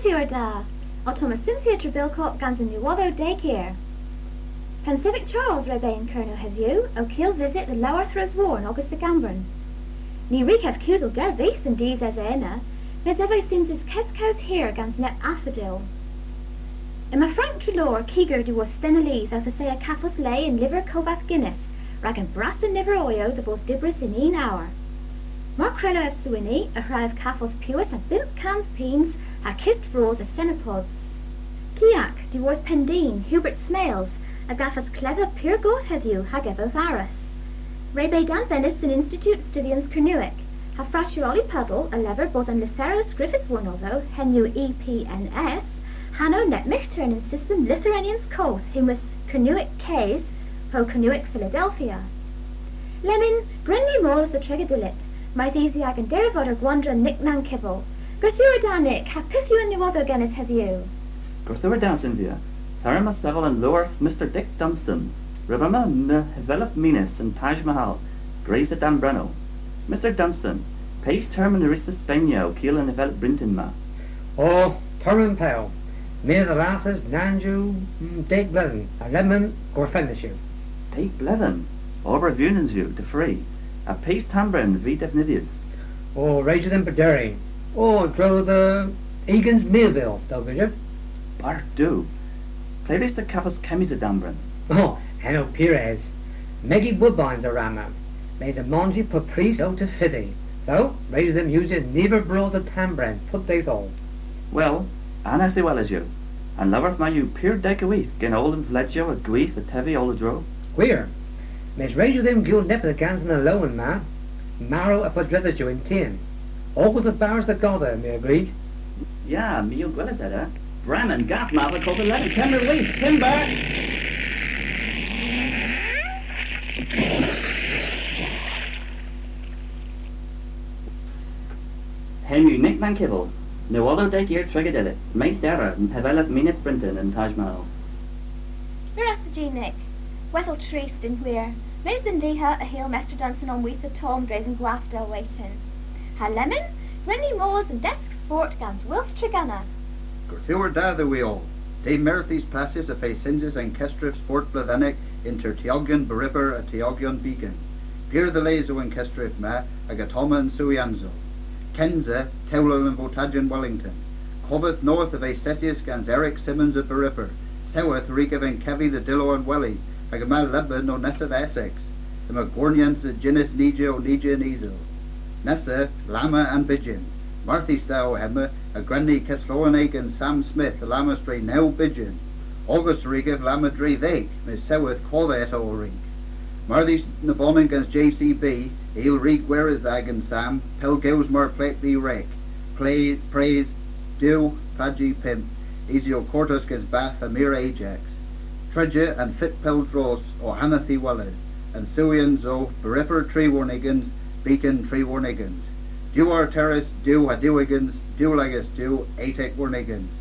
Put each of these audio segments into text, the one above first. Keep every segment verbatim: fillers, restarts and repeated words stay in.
Yw da! Ottomma Cynthia Trebilcock gans an nowodhow deg hir. Pennsevik Charles re beu yn Kernow hedhyw, ow kul vysyt dhe Lowarth Rosewarne ogas dhe Gambren. Ny wrug ev kewsel ger vyth dhe'n dus esa ena, mes ev o synsys keskows hir gans neb affadil. Yma Frank Treloar, kiger diworth Sten a Lys, owth assaya kavos le yn lyver kobath Guinness, rag an brassa niver oyow dhe vos dybrys yn unn our. Mar kwrello ev sewena, y hwra ev kavos piwas ha bymp kans peuns ha kist vras a senopods. Tiek, diworth Pendeen, Hubert Smales, a gavas kledha pur goth hedhyw hag ev o varas. Re beu danvenys dhe'n Institut Studhyans Kernewek, ha Fraternity Puddle a lever bos an lytherow skrifys warnodho, henn yw E P N S, hanow neb myghtern y'n system lytherenyans koth, henwys Kernewek Kes, po Kernewek Philadelphia. Lemmyn, gwren ni mos dhe Tregedylit, mayth usi agan derivader gwandra Nick Nankyvel. Gorthugher da, Nick, ha pyth yw an nowodhow genes hedhyw? Gorthugher da, Cynthia. Yth esa my ow sevel yn lowarth Mister Dick Dunstan, ryb omma my hevelep minys yn Taj Mahal, gwrys a danbrennow. Mister Dunstan, pes termyn a wrussys spena ow kul an hevelep bryntin ma? O, termyn pell. My a dhallathas nans yw, mm, deg bledhen, ha lemmyn gorfennys yw. Deg bledhen? Ober vewnans yw, difri. Ha pes tanbrenn a veu devnydhys? O, res yw dhymm prederi. O, a-dro dhe ugens mil vil, dell grysav. Bardh Duw. Ple veusta kavos kemmys a danbrenn? O, henn o pur es. Megi wobeins a wra ma. Mes a-barth pub prys ow tifedhi. Ytho, res yw dhymm usya niver bras a danbrenn pub dydh oll. Wel, anedhewelys yw. An lowarth ma yw pur deg a-ugh gen oll an vledhyow a gwith ha tevi oll a-dro. Gwir. Mes res yw dhymm gul neppyth a-gans an lowen ma. Marow a bodhredhas yw yn tien. Ogas dhe barth dhe godha, my a grys. Ya, my a yll gweles hedna. Bremañ, gav ma dhe godha lemmyn. Kemmer with, kemmer! Henn yw Nick Nankyvel, nowodhow deg hir Tregedylit, mes a-dro dhe'n hevelep minys bryntin yn Taj Mahal. Meur ras dhe jy, Nick. Hwedhel trist yn hwir. Mes dhe'n lyha y hyll Mester Dunstan omwitha tomm dres an gwav dell waytyn. Ha lemmyn, gwren ni mos dhe'n desk sport gans Wilf Tregenna. Gorthugher da dhe hwi oll. Dy' Meurthys passys y feu synsys an kesstrif sport bledhennek ynter tiogyon Berybr ha tiogyon Begin. Pur dhe les o an kesstrif ma, hag ottomma an sewyansow. Kynsa, tewlel an Voltajen Wellington. Kovydh nowydh a veu settys gans Eric Simmons a Berybr. Sewydh a wrug ev ankevi dhe dyllo an weli, hag yma lebmyn ow nessa dhe Essex. Yma gwarnyans a jynnys nija ow nija yn isel. Nessa, lamma an byghan. Marthys da o hemma, ha gwren ni keslowenhe gans Sam Smith a lammas dre naw byghan. Ogas a wrug ev lamma dre dheg, mes sewydh kodha eto a wrug. Marthys nebonan gans J C B, a yll ri gweres dha gans Sam, pellgows mar pleg dh'y wreg. Ple-, pres, dew, pajji pymp, usi ow kortos gans Bath ha Mira Ajax. Treja an fit pell drost o hanedhewelys, an sewyansow, Berybr tri warn ugens, Begin tri warn ugens. Dew arterys, dew ha dew ugens, dew lagas dew, etek warn ugens.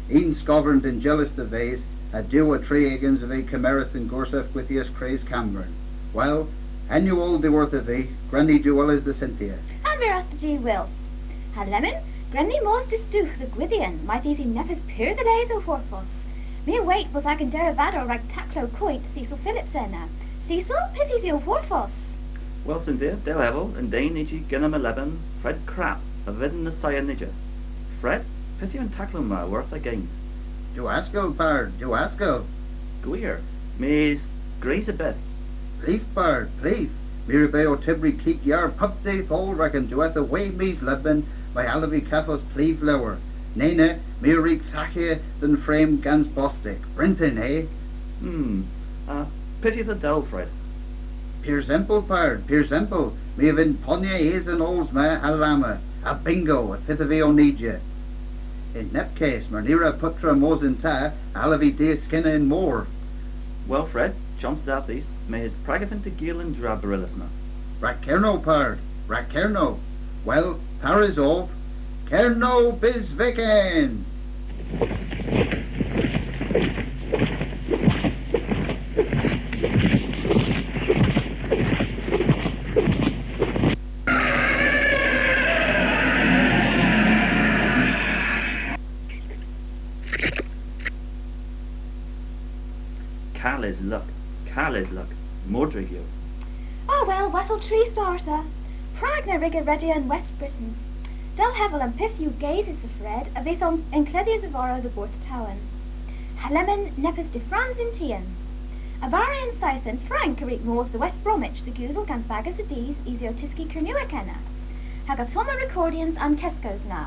Unn skovarn dynjellys dhe-ves, ha dew ha tri ugens a veu kemerys dhe'n gorsav gwithyas kres Kammbronn. Wel, henn yw oll dhiworthav vy, gwren ni dehweles dhe Cynthia. Ha meur ras dhe jy, Wilf. Ha lemmyn, gwren ni mos distowgh dhe Gwydhyan, mayth usi neppyth pur dhe les ow hwarvos. My a wayt bos agan derivador rag taklow koynt, Cecil Phillips, ena. Cecil, pyth usi ow hwarvos? Wel, Cynthia, dell hevel, an den iji genen ma lebmyn, Fred Krapp, a vydn assaya nija. Fred, pyth yw an taklow ma worth aga geyn? Dew askell, pard, dew askell. Gwir, mes gwrys a bydh. Plyv, pard, plyv. My re beu ow tybri kig yar pub dydh oll rag an diwettha hwegh mis lebmyn, may allav vy kavos plyv lowr. Nena, my a wrug dhagha dhe'n fremm gans bostik. Bryntin, eh? Hmm. A pyth yw dhe del, Fred? Pur sempel, pard, pur sempel. My a vynn ponya es an oos ma ha lamma, ha bingo, y fydhav vy ow nija. Yn neb kes, mar ny wra puptra mos yn ta, allav vy diskynna y'n mor. Wel, Fred, chons da dhis, mes prag y fynn'ta gul an dra beryllus ma? Rag Kernow, pard, rag Kernow. Wel, parys ov, Kernow bys vykken! Kales luk, kales luk, modrig yw. O, wel, hwedhel trist arta. Prag na wrug redya an West Briton? Dell hevel, an pyth yw gesys a Fred a vydh onkledhys a-varr dhe Borth Tewyn. Ha lemmyn neppyth difrans yn tien. A-varr an seythen, Frank a wrug mos dhe West Bromwich dhe gewsel gans bagas a dus usi ow tyski Kernewek ena. Hag ottomma rekordyans a'n keskows na.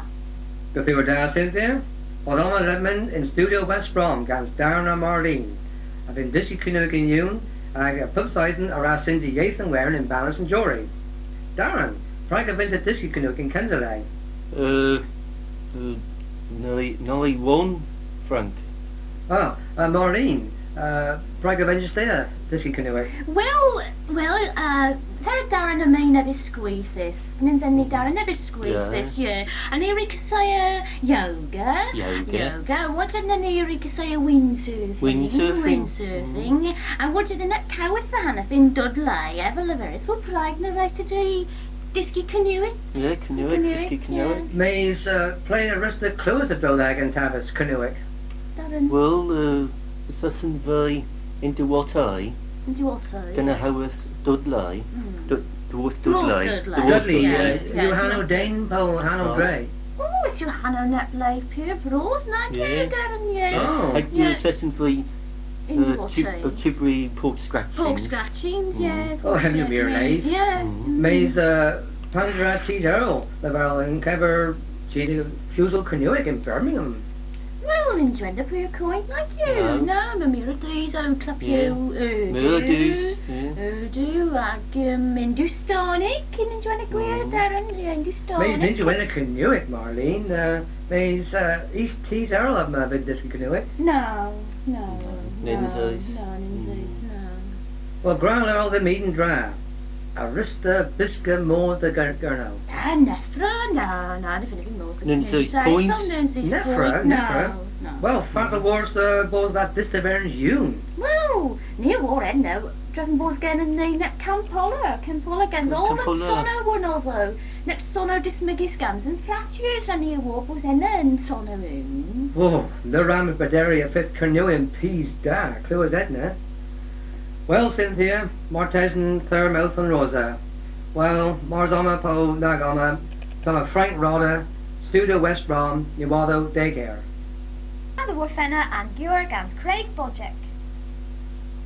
Gorthugher da, Cynthia. Otta omma lemmyn yn studio West Brom gans Darren ha Marlene. A vynn dyski Kernewek yn ewn, hag a pub seythen a wra synsi Yeth an Werin yn Banners an Jori. Darren, prag a vynn'ta dyski Kernewek yn kynsa le? Eh, eh, noli, noli won, Frank. Ah, uh, Marlene, uh, prag a vynn'ta dyski Kernewek? Wel, wel, uh, Darren a vynn nebes gwithys. Nyns en ni, Darren, nebes gwithys, yeah. A ni a wrug assaya yoga. Yoga. Yoga. What did ni a wrug assaya windsurfing? Windsurfing. Windsurfing. Mm. And what did the net coweth the hannah fin dudley? Ever leverys. Well, prag na wrug dyski Kernewek? Yeah, Kernewek, dyski Kernewek. Yeah. Mes, uh, ple a wruss'ta klewes a-dro dhe agan taves Kernewek? Darren. Wel, uh, yth esen vy yn diwotti. Yn diwotti. Gans howeth dudley. Mm. Du-, dhyworth dudley. Dudley, yeah. Yw hanow den po hanow dre? O, yth yw hanow neb le pur bros, nag yw, Darren, yeah. O. Hag yw yth esen vy, uh, yn diwotti, uh, tybri pork scratchings. Pork scratchings, yeah. O, hemm yw meur nes. Yeah. Mes, uh, pandra tus erel, leverel yn kever, tus, uh, usi Kernewek yn Birmingham. Wel, nyns yw henna pur koynt, nag yw? Na. Na, ma meur a dus ow klappya, yeah, ow, meur a dus, yeah. Ow, hag, um, Hindustani, nyns yw henna gwir, Darren, yeah, Hindustani. Mes nyns yw henna Kernewek, Marlene, uh, mes, uh, eus tus erel omma a vynn dyski Kernewek? Na, na, nyns eus. Na, nyns eus, na. Wel, gwra leverel dhymm unn dra. A wruss'ta byska mos dhe Ger-, Gernow? Na, neppyth, na, na, ny vynnyn ni mos. Nyns eus poynt. Nyns eus poynt, na, na. Wel, fatel wor'ta bos dha dhiskador yn ewn? Wel, ni a wor ena, drefen bos genen ni neb kampoller, kampoller gans oll an sonow warnodho, neb sonow dismygys gans an flatyans, ha ni a wor bos ena an sonow ewn. O, na wrav prederi y fydh Kernewyon pes da, klewes ena. Wel, Cynthia, martesen thirr meyth an rosa. Wel, mars omma po nag omma, yth omma Frank Rodda, studio West Brom, nowodhow deg eur. Ha dhe worfenna an gewer gans Craig Bodgek.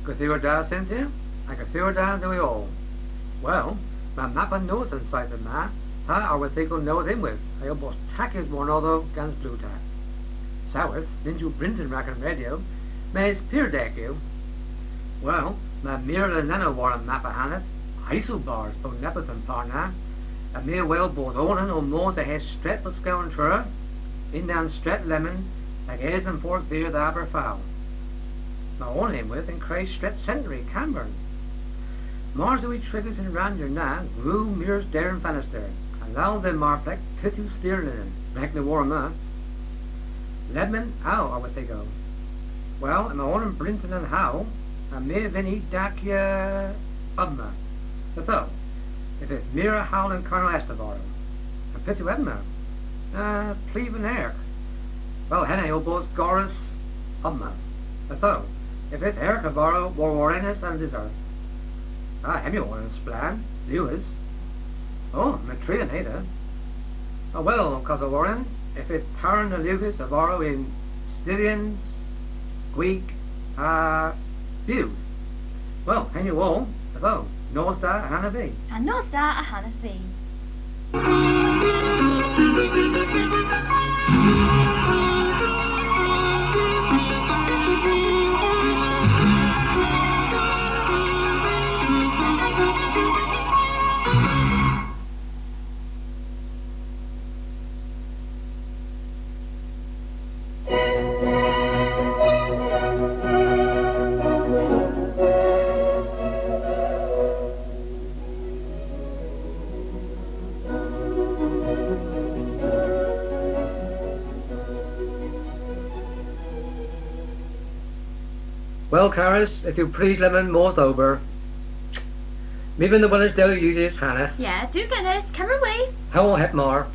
Gorthugher da, Cynthia, ha gorthugher da dhywgh hwi oll. Wel, yma mappa nowydh an seythen ma, ha arwodhygel nowydh ynwedh, a yll bos takys warnodho gans Blu Tack. Soweth, nyns yw bryntin rag an redyo, mes pur deg yw. Wel, yma meur a lennennow war an mappa haneth, Iselbars po neppyth a'n par na, ha my a wel bos onan ow mos a-hys Stret Pyskewen Truru, yn-dann stret lemmyn, hag es an fordh bur dhe Aberfal. Yma onan ynwedh yn kre Stret Centenary, Camborne. Mars yw hwi trigys y'n rann na, gwra mires der an fenester, ha lal dhymm mar pleg pyth yw styr linen, rag na worra ma. Lebmyn, ow, arwodhygel. Wel, yma onan bryntin a'n howl, ha my a vynn y dakya omma. Ytho, y fydh meur a howl yn Karnow Est a-varr. Ha pyth yw omma? Uh, pliv an ergh. Wel, henna a yll bos gorrys omma. Ytho, y fydh ergh a-varr war worrennys an lysardh. Ah, hemm yw onan splann, liwys. O, yma tri anedha. A wel, ow kosel Warren, y fydh taran a liwys a-varr yn stylyans, gwig, ha bew. Wel, henn yw oll, ytho, nos da ahanaf vy. Ha nos da ahanaf vy. Wel, Carys, yth yw prys lemmyn mos dhe ober. My a vynn dhe weles dell usys haneth. Ya, duw genes, kemmer weyth. Howl heb mar.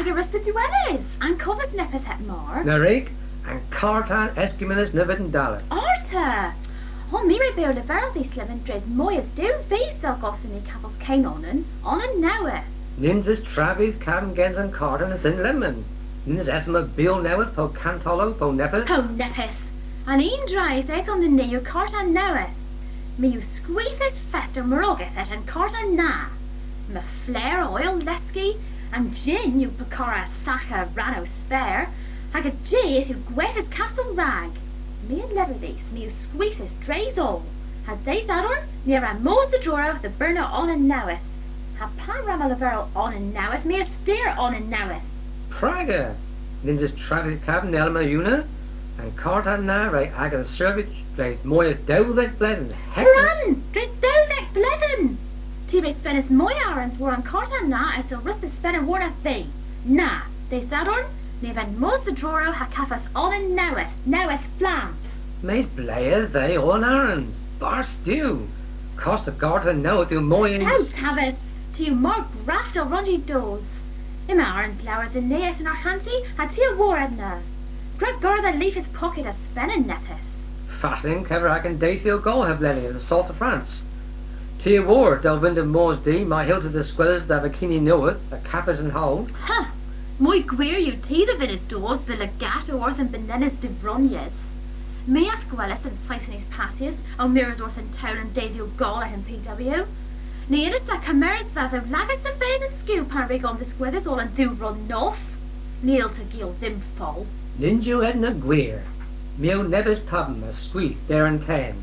Hag a wruss'ta dehweles? An kovas neppyth heb mar? Na wrug, an kartenn eskemynys na vydn dalleth. Arta! O, my re beu ow leverel dhis lemmyn dres moy es dew vis dell gosyn ni kavos ken onan, onan nowydh. Nyns eus travyth kavyn gans an kartenn a sin lemmyn. Nyns eth ma bil nowydh po kantolow po neppyth. Po neppyth. An unn dra eus eth onan ni yw kartenn nowydh. My yw skwithys fest ow mor ogas etan kartenn na. Ma fler ow oyl leski, an jynn yw pekara sagha rann ow spar, hag an jys yw gwethys kastel rag. My a lever dhis, my yw skwithys dres oll, ha dy' Sadorn ni a wra mos dhe Druru dhe berna onan nowydh. Ha pan wra ma leverel onan nowydh, my a styr onan nowydh. Praga! Nyns eus travyth kavyn, Elma Una. An kartenn na re agan servi dres moy es dewdhek bledhen. Heck. Gwrug! Dres dewdhek bledhen! Ty re spenas moy a arghans war an kartenn na es dell wruss'ta spena warnav vy. Na, dy' Sadorn, ni a vynn mos dhe Druru ha kavos onan nowydh, nowydh flamp. Mes ble a dheu oll an arghans? Bardh Duw! Kost an kartenn nowydh yw moy es... Dew tavas! Ty yw mar gwrav dell wrons i dos. Yma arghans lowr dhyn ni etan arghanti, ha ty a wor, Edna. Gwrug gorra dha lyveth pocket a spena neppyth. Fatla yn kever agan dydhyow gol hevleni yn South of France? Ty a wor, dell vynn'ta mos di, may hyll'ta dhiskwedhes dha bikini nowydh, ha kavos an howl. Ha! Moy gwir yw ty dhe vynnes dos dhe legato orth an benenes dhiwronnys. My a'th gweles an seythen mis passys, ow mires orth an towlen dydhyow gol etan P W. Ny yllis ta kemeres dha dhewlagas dhe-ves an skew pan wrug own dhiskwedhes oll an dhiwronow. Ny ylta gul dhymm foll. Nyns yw henna gwir. My a yll nebes tabm a skwith der an tan.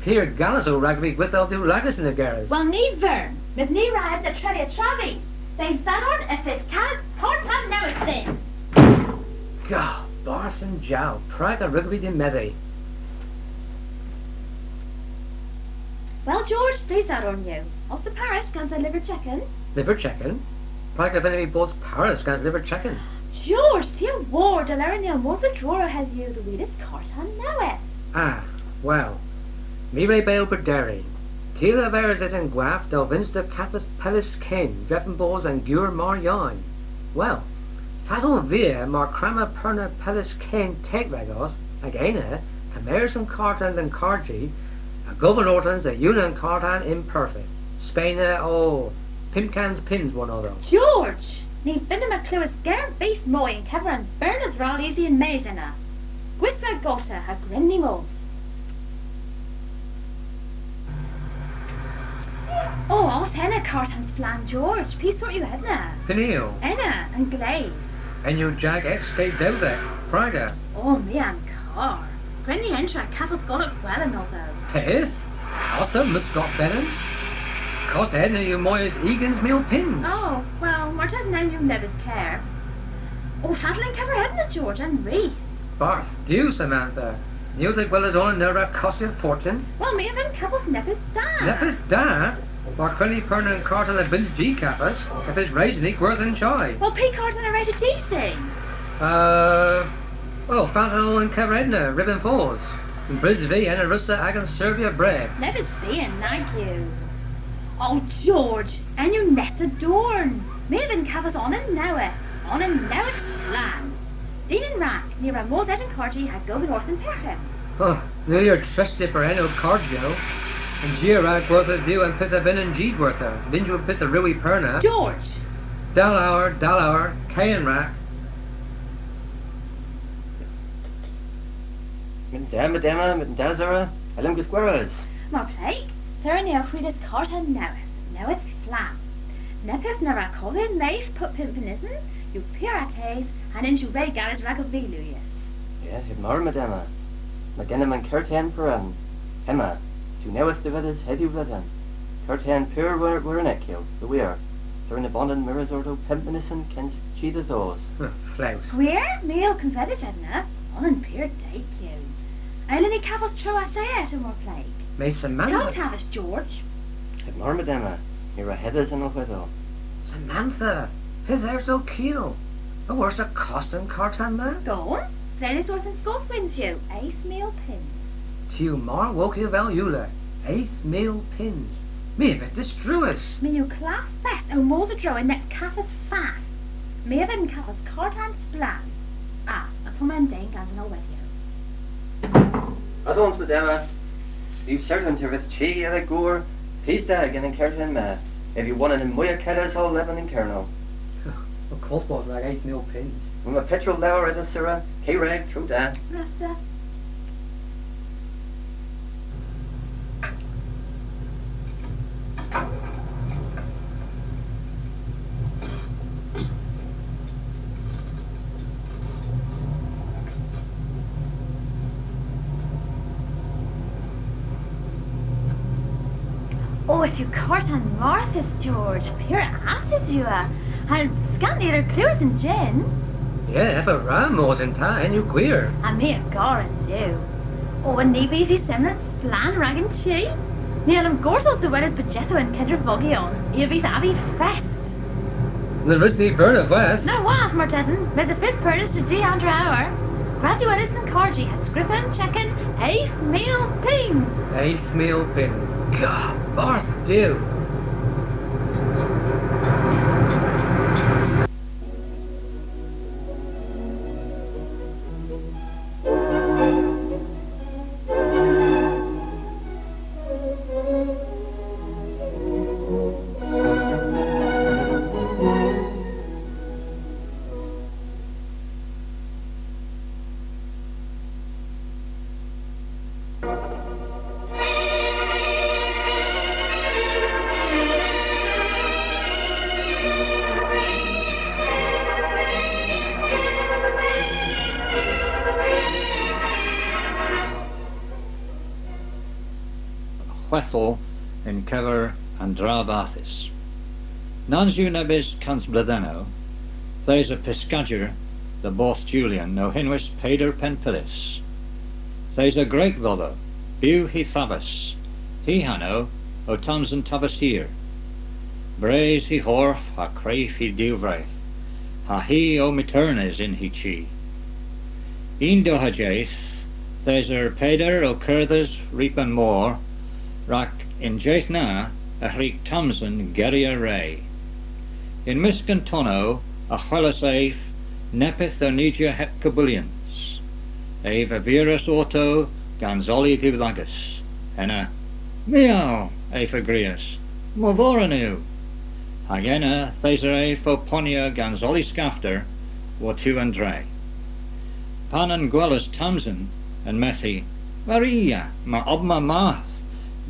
Pur gales o ragov vy gwitha dhewlagas yn y geres. Wel, ny vern, mes ny wra Edna treylya travyth. Dy' Sadorn y fydh ka-, kartenn nowydh dhyn. Gah, bardh an jowl, prag a wrug vy demedhi? Wel, George, dy' Sadorn yw. Os ta parys gans an lyver cheken? Lyver cheken? Prag a vynnav vy bos parys gans lyver cheken? George, ty a wor, dell eren ni ow mos dhe Druru hedhyw dhe weles kartenn nowydh. Ah, wel, my re beu ow prederi. Ty a leveris etan gwav dell vynn'ta kavos peles ken, drefen bos an gewer mar yeyn. Wel, fatel via mar kwramma perna peles ken teg ragos, hag ena, kemeres an kartenn dhe'n karji, ha govyn ortans a yewna an kartenn yn perfeyth. Spena, o, pymp kans peuns warnodho. George! Ny vynn'ta my klewes ger vyth moy yn kever an berneth ral usi yn-mes ena. Gwisya gota ha gwren ni mos. O, otta ena kartenn splann, George. Py sort yw henna? Py yw? Ena, an gleys. Henn yw jag X K dewdhek, Praga. O, my a'n kar. Gwren ni entra ha kavos golok gwell anodho. Pyth? Otta muskot benyn? Kost henna yw moy es ugens mil peuns. O, wel, martesen henn yw nebes ker. O, fatel yn kever hedna, George, an wreath? Bardh Duw, Samantha. Ny yllta gweles onan na wra kostya fortyn? Wel, my a vynn kavos neppyth da. Neppyth da? Mar kwren ni perna an kartenn a vynn'ta jy kavos, yth esa res dhyn gwertha an chi. Wel, py kartenn a wre'ta jy sy? Uh, wel, fatel yn kever hedna, ryb an fos. Yn brys vy, henna a wrussa agan servya brek. Nebes byghan nag yw. O, George, henn yw nessa dorn. My a vynn kavos onan nowydh, onan nowydh splann. Dyn yn rag, ni a wra mos etan karji ha govyn orth an perghen. O, ny wrug trestya bys ena karjyow. An ji a wra gwertha dhywgh an pyth a vynn an ji gwertha. Nyns yw pyth a wrug vy perna. George! Da lowr, da lowr, ke yn rag. Myttin da, myttin da, myttin da, Sarah. Ellem dhiskwedhes. Mar pleg, yth eren ni ow hwilas kartenn nowydh, nowydh flamp. Neppyth na wra kovyn mes pub pymp mynysen yw pur attes, ha nyns yw re gales ragov vy, Lewis. Ya, heb mar, madama. Ma genam an kartenn pur a'n. Hemma, yth yw nowydh devedhys hedhyw bledhen. Kartenn pur wer-, werinek yw, dhe wir. Yth eren ni onan mires orto pymp mynysen kyns chi dhe dhos. Hm, flows. Gwir? My a yll konfydhys hedna. Onan pur deg yw. A yllyn ni kavos tro assaya eto, mar pleg? Mes Samantha. Taw taves, George. Heb mar, madama, ni a wra hedhes an hwedhel. Samantha, pyth esa ow kul? A worsta kost an kartenn ma? Goon, prenys orth an skoodhyans yw, eth mil peuns. Ty yw mar wokya avel Iwla, eth mil peuns. My a vydh distruys. My yw klaff fest ow mos a-dro yn neb kavos fav. My a vynn kavos kartenn splann. A, ottomma an den gans an alhwedhyow. Attends, madama. Yw sertan teveth chi a-dhe'n gour. Pes da genen kartenn ma. Ev yw onan an moyha kales oll a-dhe'n Kernow. Ow kost bos rag eth mil peuns. Yma petrol lowr ena, sir. Kerrek, tro da. Rasta. O, yth yw kartenn marthys, George. Pur attys yw ev. Ha skant ni a wrug klewes an jynn. Ye, ev a wra mos yn ta, henn yw gwir. Ha my a gar an lu. O, a ny bydh hy semlant splann rag an chi? Ny yllyn gortos dhe weles bujethow an kedrevogyon. I a vydh avi fest. Ny wrug ni burna hwath. Na hwath, martesen, mes y fydh pernys dhe ji an dra eur. Gwra dehweles dhe'n karr-ji ha skrifa an cheken eth mil peuns. Eth mil peuns. Ga, barth Duw. Hwedhel yn kever an dra varthys. Nans yw nebes kansbledhennow, yth esa pyskador dhe Borth Julian ow henwys Peder Penn Pyllys. Yth esa gwreg dhodho, bew hy thavas, hy hanow o Tamsen Tavas Hir. Bres hy horf ha krev hy dhiwvregh, ha hi o miternys yn hy chi. Unn dohajydh, yth esa Peder ow kerdhes ryb an mor, rag y'n jydh na y hwrug Tamsen gerri re. Yn mysk an tonnow y hwelas ev neppyth ow nija heb kabylyans. Ev a viras orto gans oli dhiwlagas. Ena, "Miaw!" ev a grias, "Movoren yw!" Hag ena yth esa ev ow ponya gans oli skafter war-tu an dre. Pan en gwelas Tamsen, en-medh hi, "Maria, yma omma marth,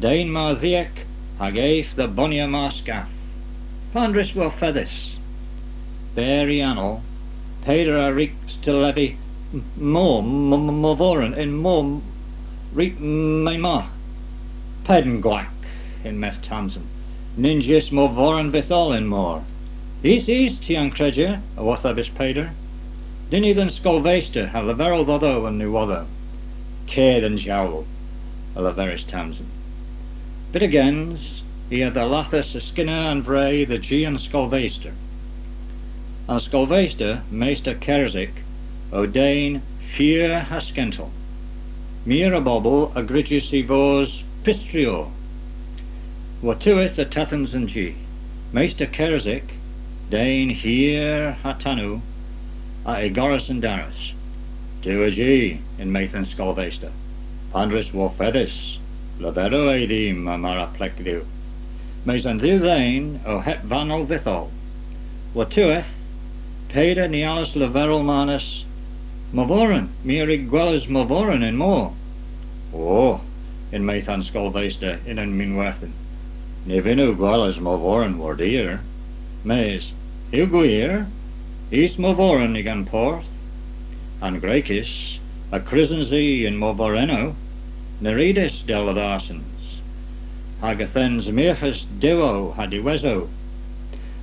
den mardhek, hag ev dhe bonya mar skath. Pandrys hwarfedhys." Berr y anal, Peder a wrug styllevi, "M-, mor, m-, m-, movoren, y'n mor, ryb my margh." "Penn gwag," en-medh Tamsen. "Nyns eus movoren vyth oll y'n mor." "Eus, eus, ty a'n kredi," a worthebis Peder. "Dyn ni dhe'n skolvester ha leverel dhodho an nowodhow." "Ker dhe'n jowlow," a leveris Tamsen. Byttegyns, i a dhallathas yskynna an vre dhe ji an skolvester. An skolvester, Mester Kersik, o den fur ha skentel. Meur a bobel a grejys y vos pystrior. Wor'tiwedh y tethens an ji. Mester Kersik, den hir ha tanow, a igoras an daras. "Dew a ji," en-medh an skolvester. "Pandrys hwarfedhys, leverewgh dhymm mar a pleg dhywgh." Mes an dhew dhen o heb vannel vytholl. Wor'tiwedh, Peder ny allas leverel marnas, "Movoren, my a wrug gweles movoren y'n mor." "O," en-medh an skolvester yn unn myn hwerthin, "ny vynnowgh gweles movoren warbarth. Mes, yw gwir, eus movoren y'gan porth. An gwrekys, y krysons i yn movorennow, ny ridys dell a-varr-sans. Hag yth ens myrghys dewow ha diwesow.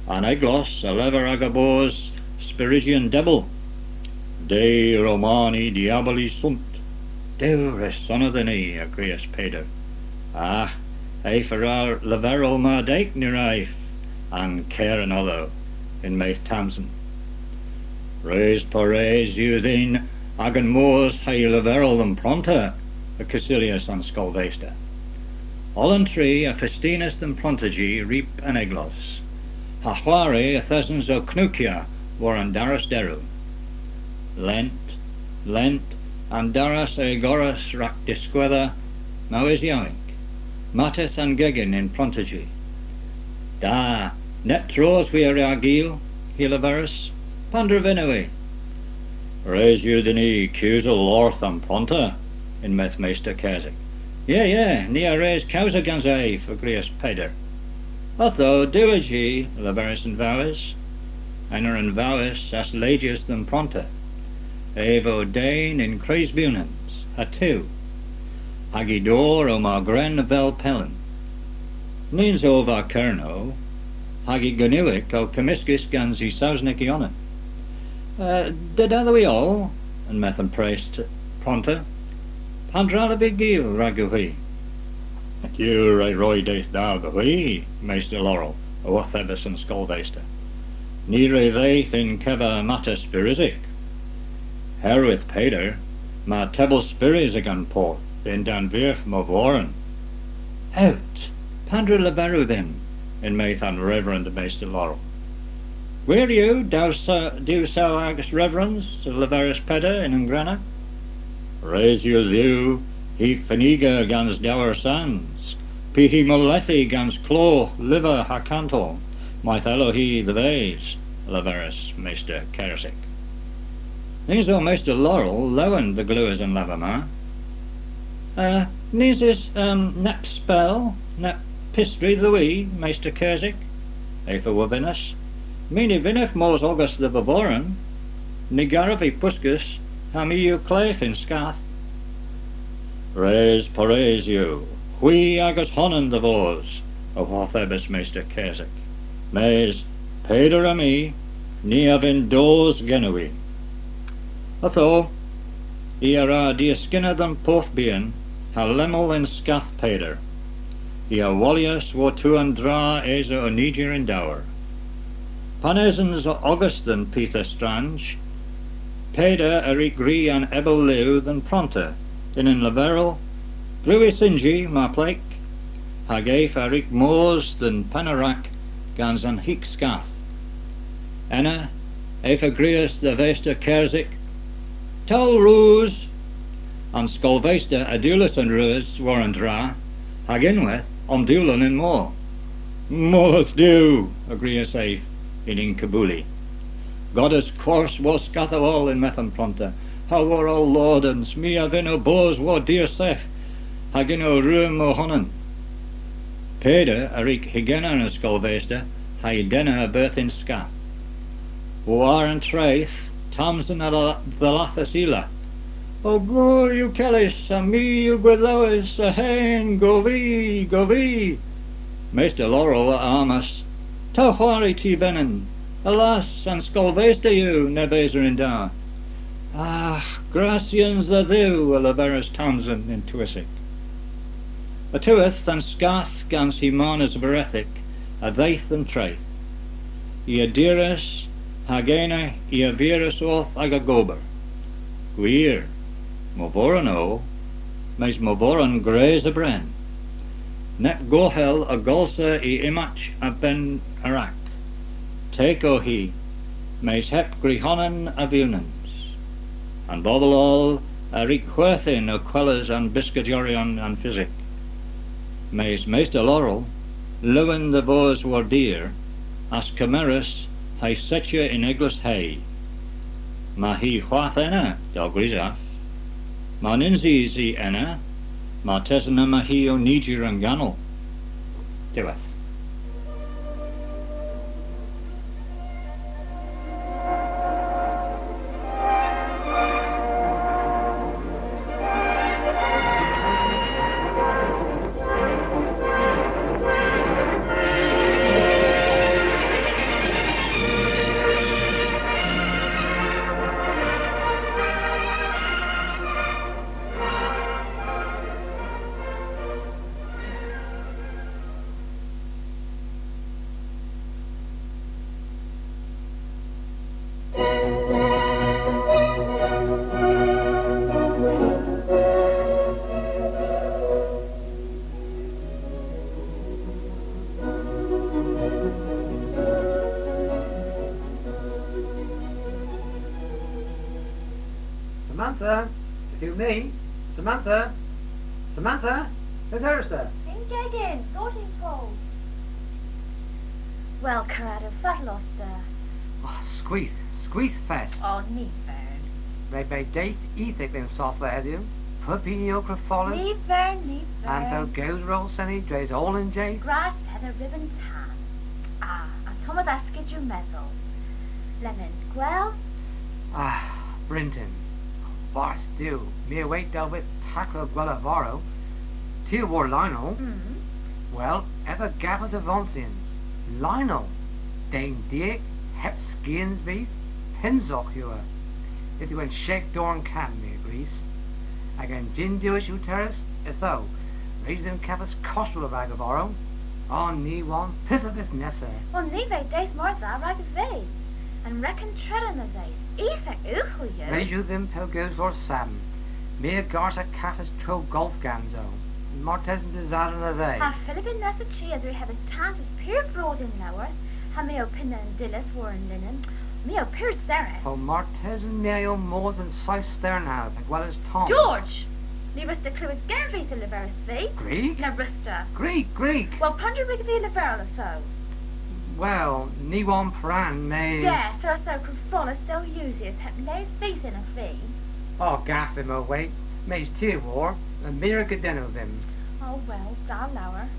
An eglos a lever aga bos spyrysyon debel. Dei Romani diaboli sunt." "Dew resona dhyn ni," a grias Peder. "A, ev a wra leverel mardeg, ny wra ev, an ker anodho," en-medh Tamsen. "Res parys yw dhyn agan mos ha'y leverel dhe'n pronter," a gussulyas an skolvester. Oll an tri a festinas dhe'n pronter-ji ryb an eglos. Ha hwari yth esens ow knoukya war an daras derow. Lent, lent, an daras a igoras rag diskwedhes mowes yowynk, mateth an gegin yn prontaji. Da, neb tros hwi a wra gul, hy leveris, pandra vynnowgh hwi? Res yw dhyn ni kewsel orth an pronta, yn-medh Mester Keswick. Ye, ye, ni a res kewsel gans ev, a grias Peder. Ytho, diwyj hi, a leveris an vowes, ena an vowes a's ledys dhe'n pronta. Ev o den yn kres bewnans, ha tew, hag y dor o mar gwren avel pelen. Nyns ov a Gernow, hag y Gernewek o kemyskys gans y Sowsnek y honan. Eh, da, da dhedha hwi oll, yn-medh an prest pronta. Pandr'allav vy gul ragowgh hwi? Duw re roy dydh da dhe hwi, Mester Laurel, a worthebis an skolvester. Ni re dheuth yn kever mater spyrysek. Herwydh Peder, yma tebel spyrys agan porth yn-dann vyrgh Morvoren. Ewt, pandr'a leverewgh dhymm, yn-medh an Reverend Mester Laurel. Gwir yw, dew se-, dew sew agas reverens, a leveris Peder yn unn grenna. Res yw dhywgh hi feniga gans dowr sans, pe hi molethi gans klogh, lyver ha kantol, mayth ellowgh hi dhe-ves, a leveris Mester Keswick. Nyns o Mester Laurel lowen dhe glewes an lever ma. Eh, nyns eus, um, neb spell, neb pystri dhywgh hwi, Mester Keswick? Ev a wovynnas. My ny vynnav mos ogas dhe Vorvoren, ny garav vy puskes, ha my yw kledh yn skath. Res porres yw, hwi agas honan dhe vos, a worthebis Mester Keswick. Mes, Peder ha my, ni a vynn dos genowgh hwi. Ytho, i a wra diskynna dhe'n porth byghan, ha lemmel yn skath Peder. I a wolyas wor'tiwedh an dra esa ow nijir y'n dowr. Pan esens ogas dhe'n pyth estranj, Peder a wrug ri an ebel liw dhe'n pronta, yn unn leverel, "Glewisynji, mar pleg," hag ev a wrug mos dhe'n penna-rac gans an hik skath. Ena, ev a grias dhe Vester Keswick, "Towl reus!" An skolvester a dewlas an reus war an dra, hag ynwedh omdewlel y'n mor. "Molleth Duw!" a grias ev yn unn kebuli. "Godes kors war skathow oll," yn-medh an pronta, "ha war oll lordans, my a vynn ow bos war dir seth, hag yn ow rumm ow honan." Peder a wrug hygena an skolvester, ha'y denna a-berth yn skath. War an treth, Tamsin a dha-, dhallathas illa. "Ow gour yw kellys, ha my yw gwydhloes, a hen, gov vy, gov vy!" Mester Laurel a armas. "Tow hwari, ty venyn! Alas, an skolvester yw, neb esa yn da." "Ah, grasyans dhe Dhuw," a leveris Tamsin yn tywysek. A-dhiwedh an skath gans hy marnas varethek a dheuth dhe'n treth. I a diras hag ena i a viras orth aga gober. Gwir, Morvoren o, mes Morvoren gwrys a bren. Neb gorhel a golsa y imaj a-benn a-rac. Teg o hi, mes heb gryhonan a vewnans. An bobel oll a wrug hwerthin ow kweles an byskadoryon an fisek. Mes Mester Laurel, lowen dhe vos war dir, a's kemerys ha'y setya yn eglos Hay. Yma hi hwath ena, dell grysav. Mar nyns eus hi ena, martesen yma hi ow nijir an ganol. Diwedh. Samantha, yth yw my. Samantha! Samantha! Pyth eus ta? Yn gegin, gordin pols. Wel, Caradh, fatel os ta? O, skwith, skwith fest. O, ny vern. Re beu dydh ethek dhe'n sodhva hedhyw. Pub huni ow krefoles. Ny vern, ny vern. An pellgowser ow seni dres oll an jydh. Gwrav, hedhyw ryb an tan. A, ottomma dha skudh yw medhel. Lemmyn, gwell? Ah, bryntin. Bardh Duw, my a wayt dell vydh taklow gwella varrow. Ty a wor Lionel. Mm. Wel, ev a gavas avonsyans. Lionel! Den diek, heb skians vyth, pynsogh yw ev. Yth yw an shek dorn kamm, my a grys. Hag an jynn diwes yw terrys, ytho, res yw dhymm kavos kostyl rag a varrow. O, ny wonn, pyth a vydh nessa? Wel, ny veu dydh mor dha rag vy. An reken tredha na dhydh, ethek ughel yw. Res yw dhymm pellgowsel Sam. My a garsa kavos tro golf ganso. Martesen desater na dhydh. Ha Philip yn nessa chi a dhrehedhas tansys pur vras y'n lowarth, ha my ow pynna an dillas war an linen. My o pur serrys. O, martesen my a yll mos dhe'n seyth sternhav ha gweles Tom. George! Ny wruss'ta klewes gervydh a leveris vy. Gwrug? Na wruss'ta. Gwrug, gwrug. Wel, pandr'a wrug vy leverel ytho? Wel, ny wonn poran, mes... Ye, yth eus ow krefoles dell usys heb les vyth ynna vy. O, gath dhymm o wayt, mes ty a wor, ha my a wra godennow dhymm. O, wel, da lowr.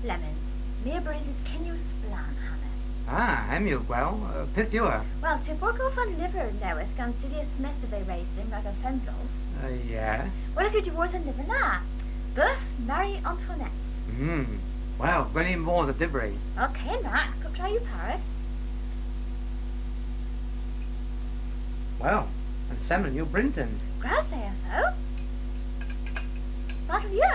Lemmyn, my a brusis kenyow splann hanes. Ah, hemm yw gwell. Eh, pyth yw ev? Wel, ty a borth ow fenowgh lyver nowydh gans Julia Smith a veu res dhymm rag an fenwolok. Eh, ye. Wel, yth yw diworth an lyver na. Beuth Marie Antoinette. Mm. Wel, gwren ni mos a dhybri. Wel, kyn rag, pub tra yw parys. Wel, an semelyn yw bryntin. Gwrewgh, ytho. Fatel yw?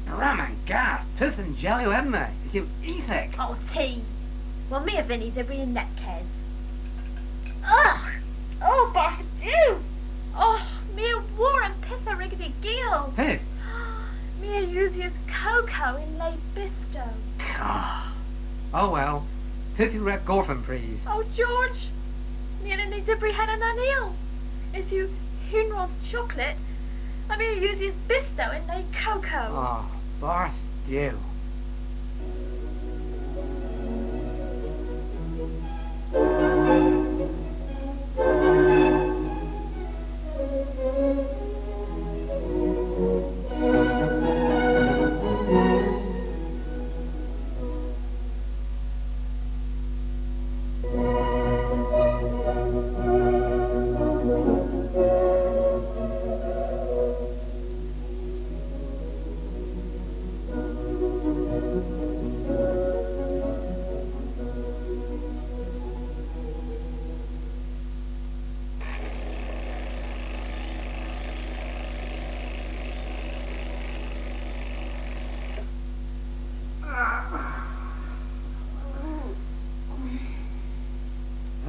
Brema'n gath, pyth an jel yw hemma? Yth yw ethek. O, ty. Wel, my a vynn y dhybri yn neppyth. Ugh! O, bardh Duw! O, my a wor an pyth a wrug vy gul. Pyth? My a usyas kokow yn le bistow. Gah. O wel, pyth yw rag gorf an prys? O, George! My a yll y dhybri henna nans yw. Yth yw hunros choklet, ha my a usyas bistow yn le kokow. O, bardh Duw.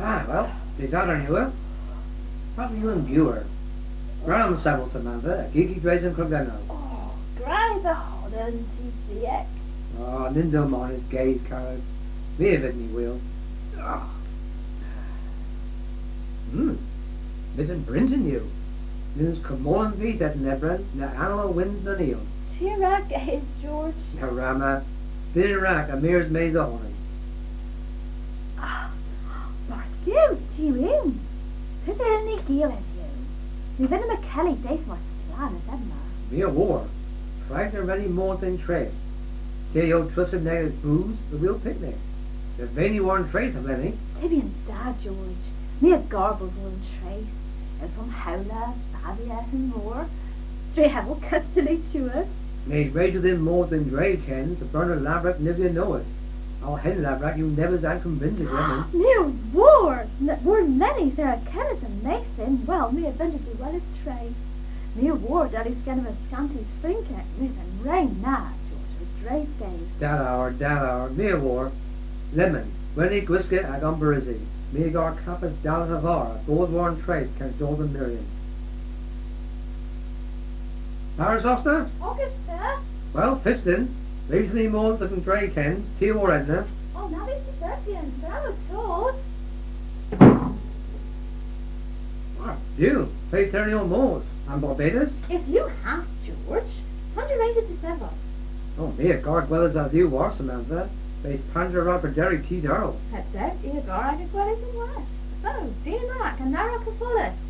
Ah, wel, dy' Sadorn yw, wel. Fatel yw an gewer? Gwra omsevel, Samantha, ha gigi dres an kroglennow. O, gwra dha honan, ty dhyek. O, nyns o marnas ges, kares. My a vynn y wul. Hmm. Myttin bryntin yw. Nyns kammollan vyth ev nebren, na anal a wyns nan iel. Ty a wra ges, George. Na wramma. Dyn a wra mires mes dha honan. Ah, bardh Duw, ty yw ewn. Pyth a yllyn ni gul hedhyw? Ny vynn'ta kelli dydh mor splann es hemma. My a wor. Prag na wren ni mos dhe'n treth? Ty a yll treusya negys boos dhe wul piknik. Ny vren ni war an treth, a wren ni? Tybyans da, George. My a garboos war an treth. Owth omhewla, badhya y'n mor. Dre hevel kostoli, tu. Mes res yw dhymm mos dhe'n dre kyns, dhe berna lavrek neyja nowydh. Ow henlavrek yw nebes ankonvynsek lemmyn. My a wor! War lemmyn, thera kemmys a methin, wel, my a venja dehweles tre. My a wor, dell yw genowgh skantos Frynkek, my a vynn re na, George, a dres ges. Da lowr, da lowr, my a wor. Lemmyn, gwren ni gwiska hag ombarusi. My a gar kavos dalleth a-varr, ha dos war an treth gans dos dhe'n meryon. Parys os ta? Ogas, sir. Wel, Fiston, res yw dhyn mos dhe'n dre kyns, ty a wor hedna. O, na vydh diferthys, bramm ow tos. Yw, ple theryn ni ow mos? An Barbados? Yth yw hath, George. Pandr'a wre'ta desedhvos? O, my a gar gweles an dhew war, Samantha. Mes pandr'a wra prederi tus erel? Heb dowt, i a gar aga gweles ynwedh. O, dyn rag, an dra kefollys.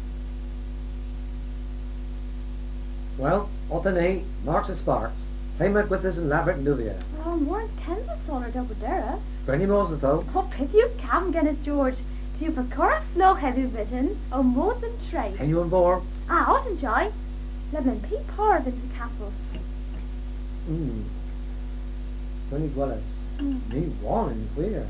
Wel, otta ni, Marks and Sparks. Ple'ma gwithys an lavrek neuvya? O, mor an kynsa soler dell brederi. Gwren ni mos dhe-, o, pyth yw kamm genes, George? Ty yw pur korev flogh hedhyw vyttin, ow mos dhe'n treth. Henn yw an bor. A, otta an jay. Lemmyn, py par a vynn'ta kavos? Mm. Gwren ni gweles. Mm. Ni wonn yn hwir.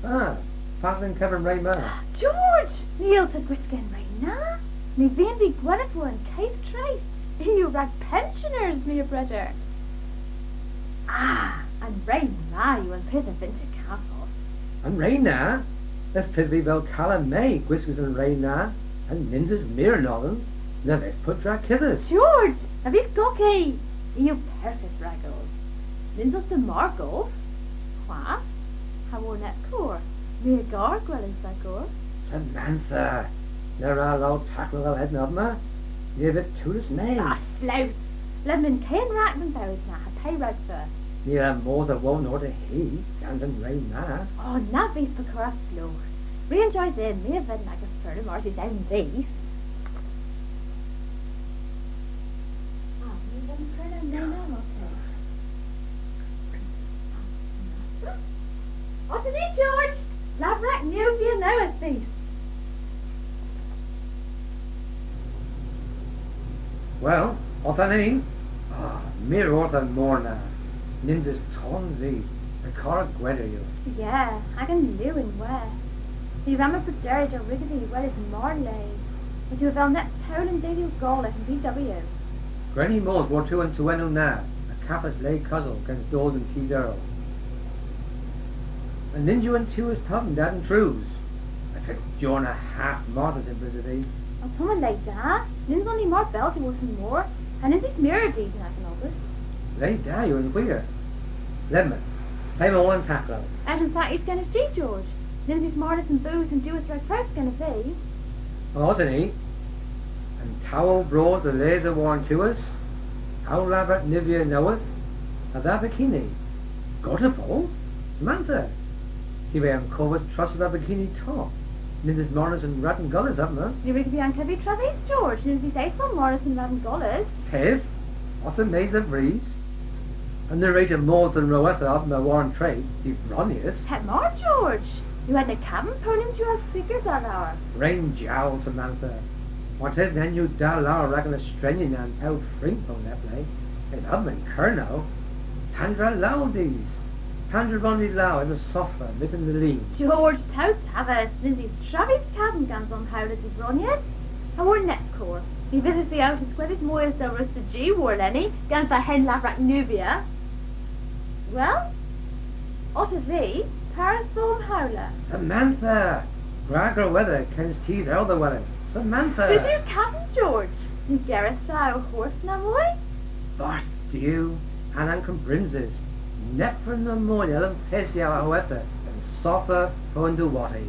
A, fatel yn kever an re ma? George! Ny yll'ta gwiska an re na. Ny vien vy gweles war an keth treth. Ni yw rag pensioners, my a breder. A, an re na yw an pyth a vynn'ta kavos. An re na? Y fydh vy bell kala me gwiskys an re na, ha nyns eus meur anodhans, na vydh puptra kudhys. George! Na vydh goki! I yw perfydh ragov. Nyns os ta mar goth. Hwath. Ha war neb kour. My a gar gweles dha gour. Samantha! Na wra lowr taklow dell henna omma. Ni a vydh toulys mes. A, flows! Lemmyn, ke an rag dhe'n bowes na, ha pe ragdha? Ni a wra mos a-won orta hi, gans an re na. O, na vydh pur korev flogh. Ri an jay dhymm, my a vynn aga furna mars yw ewn dhis. A, my a vynn kernow nena, Martin. Otta ni, George! Lavrek neuvya nowydh dhis. Wel, otta ni. A, meur orth an mor na. Nyns eus tonn dhis, ha kara gweder yw. Ya, hag an lu ynwedh. Ny wramma prederi dell wrug vy y weles mar le. Yth yw avel neb towl an dedhyow goleth yn P W. Gwren ni mos war-tu an tewennow na, ha kavos le kosel gans dos an tus erel. Ha nyns yw an tu as tovyn da dhe'n treus. Y fydh jorna hav marthys yn prys a vy. Ottomma le da, nyns on ni mar bell dhyworth an mor, ha nyns eus meur a dus yn agan ogas. Le da yw yn hwir. Lemmyn, ple'ma oll an taklow? Etan saw yw genes ty, George. Nyns eus marnas an boos an diwes rag frows genev vy. Otta ni. An towel bras dhe lesa war an tewas, ow lavrek neuvya nowydh, ha dha bikini. Gorta pols? Samantha! Ty re ankovas trosta dha bikini top. Nyns eus marnas an radn golles omma. Ny wrug vy ankov y travyth, George. Nyns eus eth oll marnas an radn golles. Eth? Otta mes a vrys? Ha ny wre'ta mos dhe'n rowetha omma war an treth, divronnys. Heb mar, George! Yw henna kamm po nyns yw ow figur da lowr? Ren jowl, Samantha. Martesen henn yw da lowr rag an estrenyow na'n pew frynk po neb le. Mes omma yn Kernow. Pandr'a lowr dhis? Pandr'a wrons i lowr yn sodhva myttin dhe lin? George, tow taves, nyns eus travyth kamm gans omhowla divronnys. Ha war neb kour, ny vydhav vy ow tiskwedhes moy es dell wruss'ta jy warleni, gans dha hen lavrek neuvya. Wel, otta vy, parys dhe omhowla. Samantha! Gwra growedha kyns tus erel dhe weles. Samantha! Pyth yw kamm, George? Ny gerys ta ow hordh namoy? Barth Duw, an unnkembrynses, neb vynn namoy a yll pesya a howetha yn sodhva po yn diwotti.